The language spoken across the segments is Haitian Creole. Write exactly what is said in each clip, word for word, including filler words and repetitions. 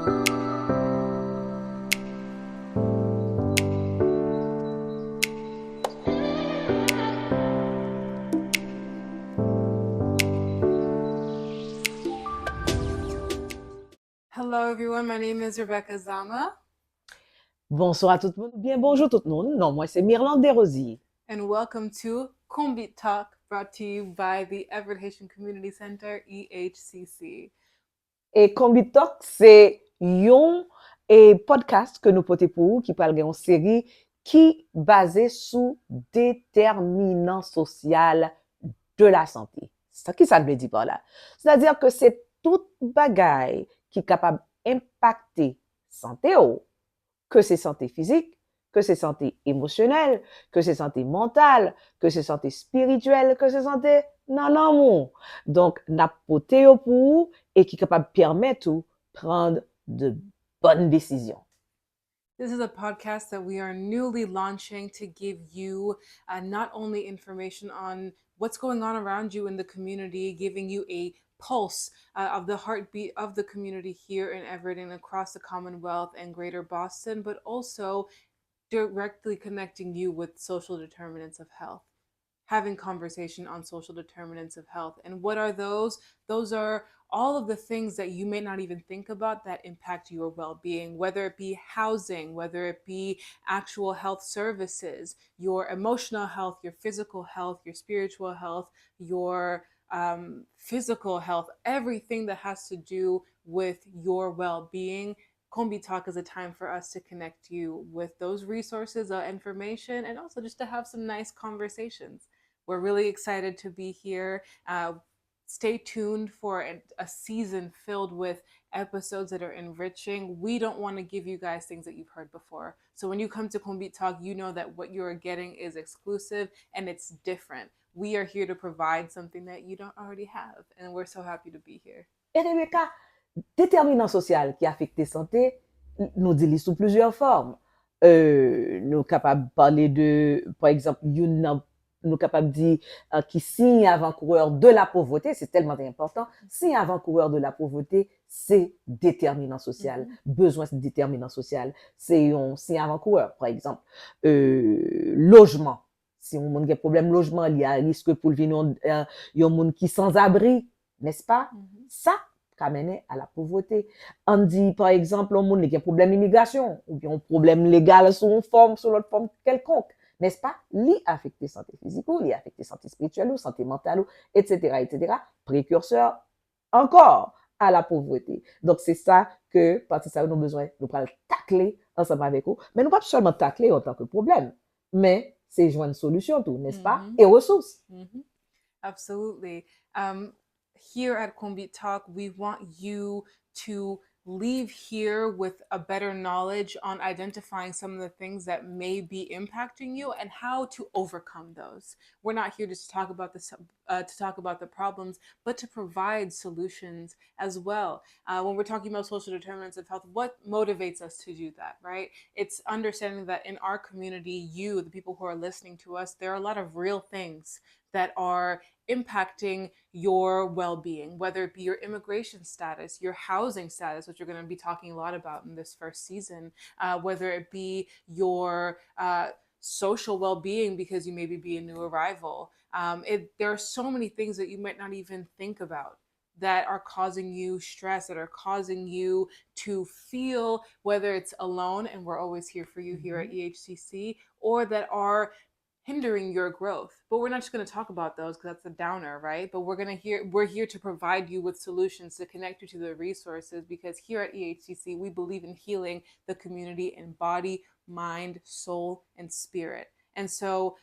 Hello, everyone. My name is Rebecca Zama. Bonswa tout moun, oubyen bonjou tout moun. Non mwen se Mirlande Desrosiers. And welcome to Konbit Talk, brought to you by the Everett Haitian Community Center, E H C C. E Konbit Talk se yon e podcast ke nou pote pou ou ki pral gen yon seri ki baze sou detèminan sosyal de la sante. Sa ki sa l vle di pa la? Sètadi ke se tout bagay ki kapab enpakte sante w, ke se sante fizik, ke se sante emosyonèl, ke se sante mantal, ke se sante espirityèl, ke se sante nan nanm ou. Donk, n ap pote yo pou ou e ki kapab pèmèt ou pran de bòn desizyon. This is a podcast that we are newly launching to give you uh, not only information on what's going on around you in the community, giving you a pulse uh, of the heartbeat of the community here in Everett and across the Commonwealth and Greater Boston, but also directly connecting you with social determinants of health, having conversation on social determinants of health. And what are those? Those are all of the things that you may not even think about that impact your well being, whether it be housing, whether it be actual health services, your emotional health, your physical health, your spiritual health, your um, physical health, everything that has to do with your well being. Kombi Talk is a time for us to connect you with those resources, that information, and also just to have some nice conversations. We're really excited to be here. Uh, stay tuned for a, a season filled with episodes that are enriching. We don't want to give you guys things that you've heard before. So when you come to Kombi Talk, you know that what you are getting is exclusive and it's different. We are here to provide something that you don't already have, and we're so happy to be here. E Rebecca, detèminan sosyal ki afekte sante, nou di li sou plizyè fòm. Euh, nou kapab pale de, pa egzanp, youn nan, nou kapab di, euh, ki siy avan kourè de la pauvreté, se tèlman enpòtan, siy avan kourè de la pauvreté, se detèminan sosyal. Bezwen detèminan sosyal, se yon siy avan kourè, pa egzanp. Euh, lojman, si yon moun gen pwoblèm lojman, li a risk pou l vin yon, euh, yon moun ki sanzabri, nèspa? Sa ka mennen a la pauvreté. Ann di, pa egzanp, yon moun li gen pwoblèm imigrasyon, oubyen yon pwoblèm legal sou yon fòm, sou lòt fòm kèlkonk, nèspa? Li afekte sante fizik ou, li afekte sante espirityèl ou, sante mantal ou, etsetera, etsetera. Precurseur encore à la pauvreté. Donk, se sa ke pati sa yo nou bezwen, nou pral takle ansanm avèk ou. Men nou p ap sèlman takle yo antanke pwoblèm, men se jwenn solisyon tou, nèspa? E resous. Absolutely. Um, here at Konbit Talk, we want you to leave here with a better knowledge on identifying some of the things that may be impacting you and how to overcome those. We're not here just to talk about the uh, to talk about the problems, but to provide solutions as well. Uh, when we're talking about social determinants of health, what motivates us to do that, right? It's understanding that in our community, you, the people who are listening to us, there are a lot of real things that are impacting your well being, whether it be your immigration status, your housing status, which we're going to be talking a lot about in this first season, uh, whether it be your uh, social well being because you maybe be a new arrival. Um, it, there are so many things that you might not even think about that are causing you stress, that are causing you to feel whether it's alone, and we're always here for you here at E H C C, or that are hindering your growth. But we're not just going to talk about those because that's a downer, right? But we're going to here we're here to provide you with solutions to connect you to the resources, because here at E H C C we believe in healing the community in body, mind, soul, and spirit. And so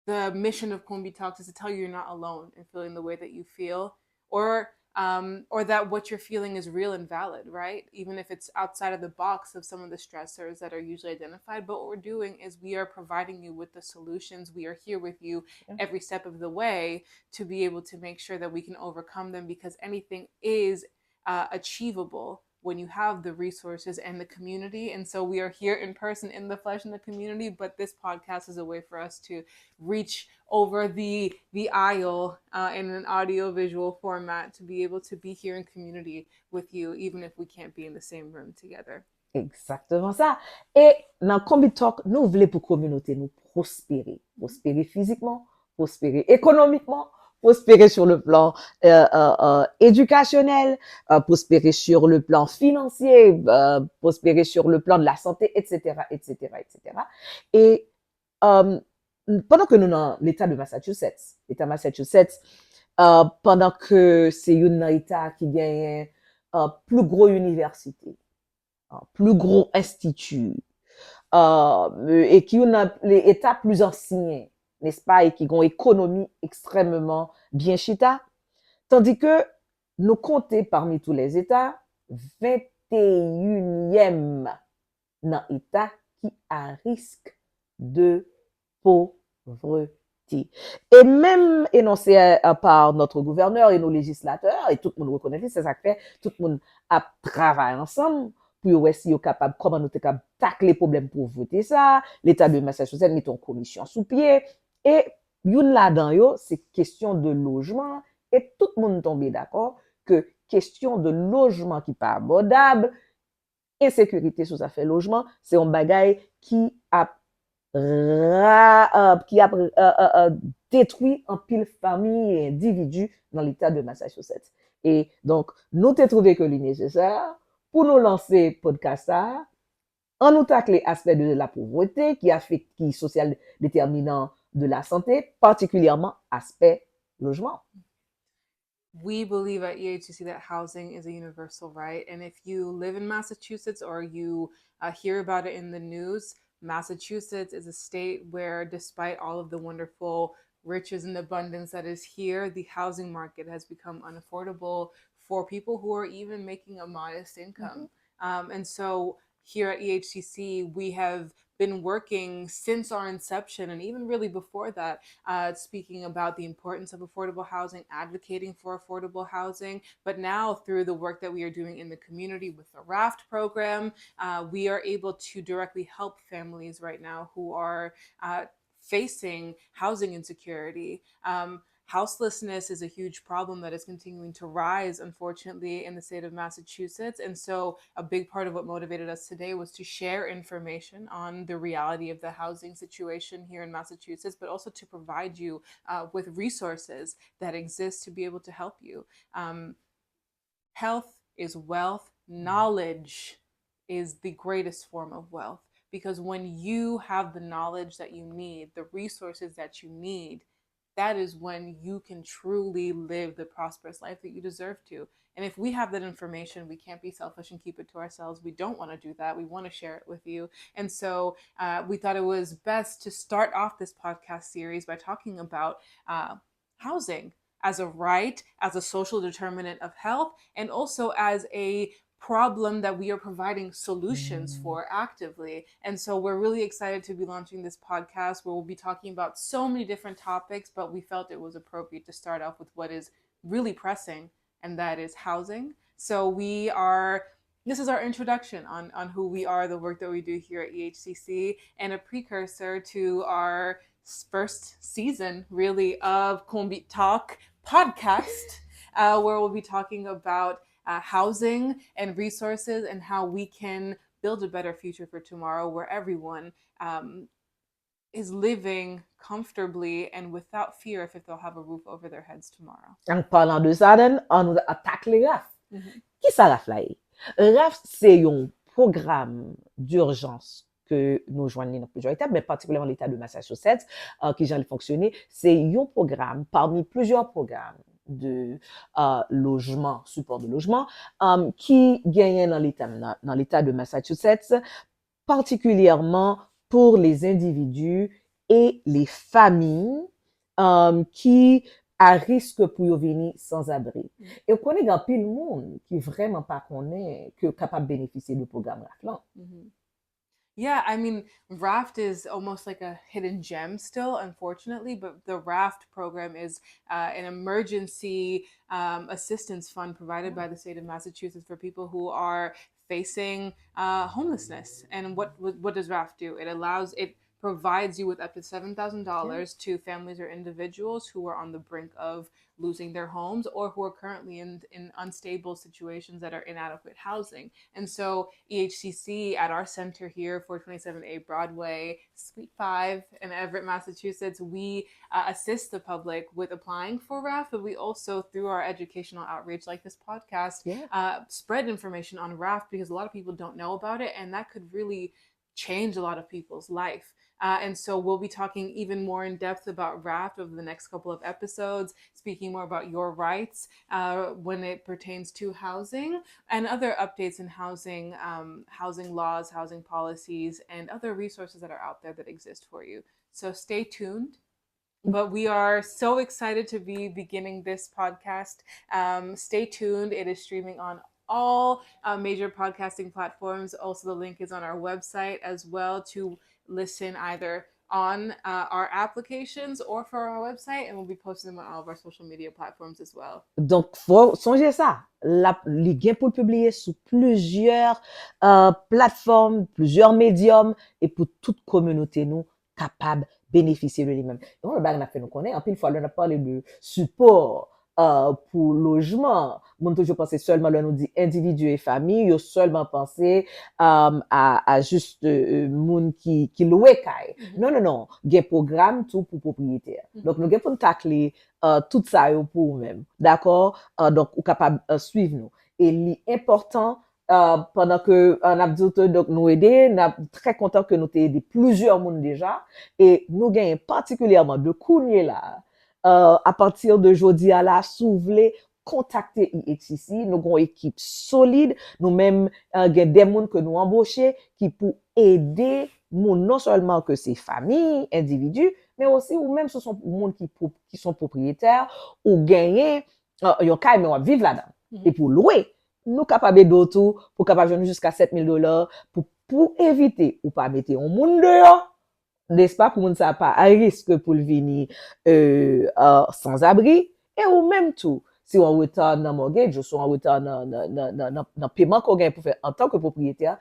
the mission of Kombi Talks is to tell you you're not alone in feeling the way that you feel, or um, or that what you're feeling is real and valid, right? Even if it's outside of the box of some of the stressors that are usually identified. But what we're doing is we are providing you with the solutions. We are here with you every step of the way to be able to make sure that we can overcome them, because anything is uh, achievable when you have the resources and the community. And so we are here in person in the flesh in the community, but this podcast is a way for us to reach over the the aisle uh, in an audio visual format to be able to be here in community with you, even if we can't be in the same room together. Egzakteman sa. E nan Konbit Talk, nou vle pou kominote nou pwospere. Pwospere fizikman, pwospere ekonomikman, pwospere sur le plan euh, euh, euh, éducationnel, euh, pwospere sur le plan financier, euh, pwospere sur le plan de la santé, et cetera, et cetera, et cetera. E euh, pandan ke nou nan leta de Massachusetts, leta Massachusetts, euh, pandan ke se youn nan eta ki genyen euh, pli gwo inivèsite, euh, pli gwo enstiti, euh, e ki youn nan eta pli ansyen, nespa, e ki gon ekonomi ekstrèmman byen chita, tandi ke nou konte pami tou lè eta, venteyinyèm nan eta ki a risk de povrete. E menm enonse euh, par notre gouverneur et nos législateurs, e tout moun rekonèt li, se sa k fè tout moun ap travay ansanm pou yo wè si yo kapab, kòman nou te kab takle pwoblèm povrete sa, leta de Massachusetts mete yon komisyon sou pye, e youn ladan yo se kesyon de lojman, e tout moun tonbe dakò ke kesyon de lojman ki pa abòdab, ensekirite sou zafè lojman, se yon bagay ki ap ra, uh, ki ap uh, uh, uh, detwi anpil fanmi e endividi nan leta de Massachusetts. E donk, nou te twouve ke li nesesè pou nou lanse podcast sa a, an nou takle aspè de la povrete ki afekte, ki sosyal detèminan de la sante, patikilyèman aspè lojman. We believe at E H C C that housing is a universal right. And if you live in Massachusetts or you uh, hear about it in the news, Massachusetts is a state where, despite all of the wonderful riches and abundance that is here, the housing market has become unaffordable for people who are even making a modest income. Mm-hmm. Um, and so here at E H C C, we have been working since our inception, and even really before that, uh, speaking about the importance of affordable housing, advocating for affordable housing. But now, through the work that we are doing in the community with the RAFT program, uh, we are able to directly help families right now who are uh, facing housing insecurity. Um, houselessness is a huge problem that is continuing to rise, unfortunately, in the state of Massachusetts. And so, a big part of what motivated us today was to share information on the reality of the housing situation here in Massachusetts, but also to provide you uh, with resources that exist to be able to help you. Um, health is wealth, knowledge is the greatest form of wealth. Because when you have the knowledge that you need, the resources that you need, that is when you can truly live the prosperous life that you deserve to. And if we have that information, we can't be selfish and keep it to ourselves. We don't want to do that. We want to share it with you. And so uh, we thought it was best to start off this podcast series by talking about uh, housing as a right, as a social determinant of health, and also as a problem that we are providing solutions mm. for actively. And so we're really excited to be launching this podcast where we'll be talking about so many different topics, but we felt it was appropriate to start off with what is really pressing, and that is housing. So we are this is our introduction on, on who we are, the work that we do here at E H C C, and a precursor to our first season, really, of Konbit Talk podcast, uh, where we'll be talking about uh, housing and resources and how we can build a better future for tomorrow where everyone um, is living comfortably and without fear if they'll have a roof over their heads tomorrow. An palan de sa, then, an nou atak le RAFT. Mm -hmm. Ki sa RAFT la ye? RAFT se yon pwogram dijans ke nou jwenn li nan plizyè eta, men patikilyèman leta de Massachusetts, uh, ki jan li fonksyone, se yon pwogram pami plizyè pwogram de uh, lojman, sipò de lojman, um, ki genyen nan leta, nan, nan leta de Massachusetts, particulièrement pour les individus et les familles um, qui à risque pour yo vini sans abri. E w konnen gen anpil moun ki vrèman pa konnen ke yo kapab benefisye de pwogram RAFT lan. Mm -hmm. Yeah, I mean, RAFT is almost like a hidden gem still, unfortunately, but the RAFT program is uh, an emergency um, assistance fund provided by the state of Massachusetts for people who are facing uh, homelessness. And what what does RAFT do? It allows it provides you with up to seven thousand dollars to families or individuals who are on the brink of losing their homes or who are currently in, in unstable situations that are inadequate housing. And so E H C C at our center here, four twenty-seven A Broadway, Suite five in Everett, Massachusetts, we uh, assist the public with applying for RAFT, but we also, through our educational outreach like this podcast, yeah. uh, spread information on RAFT because a lot of people don't know about it, and that could really change a lot of people's life. Uh, and so we'll be talking even more in depth about RAFT over the next couple of episodes, speaking more about your rights uh, when it pertains to housing and other updates in housing, um, housing laws, housing policies, and other resources that are out there that exist for you. So stay tuned. But we are so excited to be beginning this podcast. Um, stay tuned. It is streaming on all uh, major podcasting platforms. Also, the link is on our website as well to listen either on uh, our applications or for our website, and we'll be posting them on all of our social media platforms as well. Donk, fò sonje sa, l ap, li gen pou l pibliye sou plizyè uh, platfòm, plizyè medyòm, e pou tout kominote nou kapab benefisye de li menm. E yon lòt bagay n ap fè nou konnen, anpil fwa, lè n ap pale de sipò uh, pou lojman, moun toujou panse sèlman lè nou di endividi e fanmi, yo sèlman panse um, a, a jis uh, moun ki, ki lwe kay. Non, non, non. Gen pwogram tou pou pwopriyetè. Donk, nou gen pou n takle uh, tout sa yo pou ou menm. Dakò? Uh, donk, ou kapab uh, swiv nou. E li enpòtan uh, pandan ke uh, n ap di w ke donk, nou ede, n ap trè kontan ke nou te ede plizyè moun deja. E nou genyen patikilyèman de kounye la, uh, apati de jodi a la, si w vle kontakte E H C C, nou gen yon ekip solid, nou menm uh, gen de moun ke nou anboche ki pou ede moun non sèlman ke se fanmi, endividi, men osi ou menm si w se yon moun ki, ki se yon pwopriyetè, ou genyen uh, yon kay men w ap viv ladan, epi w lwe, nou kapab ede w tou pou w kapab jwenn jiska sèt mil dola pou, pou evite ou pa mete yon moun deyò, nespa, pou moun sa pa a risk pou l vini euh, euh, sanzabri, e ou menm tou, si w an reta nan mortgage, ou si w an reta nan, nan, nan, nan, nan, nan peman ke w gen pou fè antanke pwopriyetè,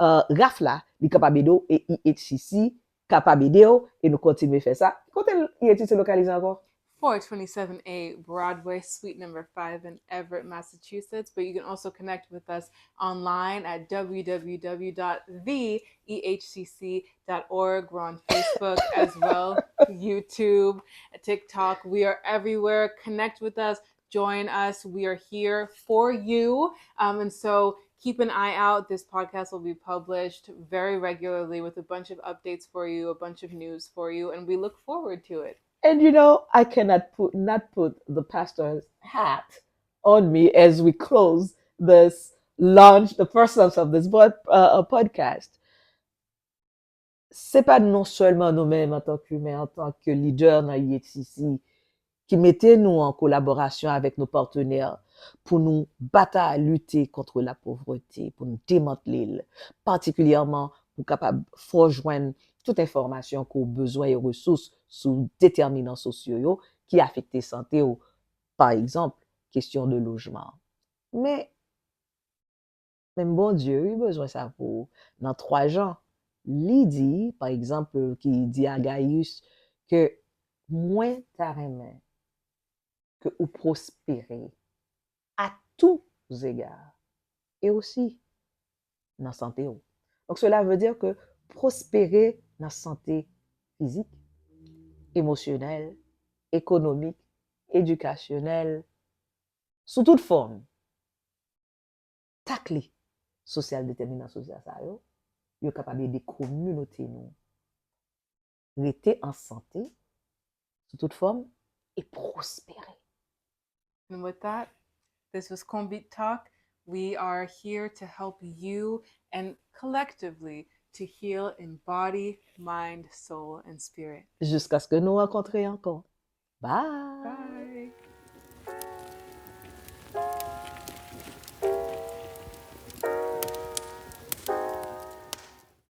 euh, RAFT la, li kapab ede w e E H C C kapab ede w e nou kontinye fè sa. Kote E H C C lokalize ankò? four twenty-seven A Broadway, Suite number five in Everett, Massachusetts. But you can also connect with us online at www.theehcc.org. We're on Facebook as well, YouTube, TikTok. We are everywhere. Connect with us. Join us. We are here for you. Um, and so keep an eye out. This podcast will be published very regularly with a bunch of updates for you, a bunch of news for you, and we look forward to it. And you know, I cannot put not put the pastor's hat on me as we close this launch, the first launch of this pod, uh, uh, podcast. Se pa non sèlman nou menm antanke imen, antanke lidè nan E H C C, ki mete nou an kolaborasyon avèk nou patnè pou nou batay, lite kont lapovrete, pou nou demantle l, patikilyèman pou kapab fè w jwenn tout enfòmasyon ke w bezwen e resous sou detèminan sosyo yo ki afekte sante w, pa egzanp, kesyon de lojman. Men, menm Bondye, wi, bezwen sa pou ou. Nan twa Jan, li di, pa egzanp, ki di a Gayis ke mwen ta renmen ke ou pwospere à tous égards, e osi nan sante w. Donc cela veut dire que pwospere nan sante fizik, emosyonèl, ekonomik, edikasyonèl, sou tout fòm, takle sosyal, detèminan sosyal sa yo, yo kapab ede kominote nou rete an sante sou tout fòm e pwospere. And with that, this was Konbit Talk. We are here to help you and collectively to heal in body, mind, soul, and spirit. Jiskaske nou rankontre ankò. Bye! Bye!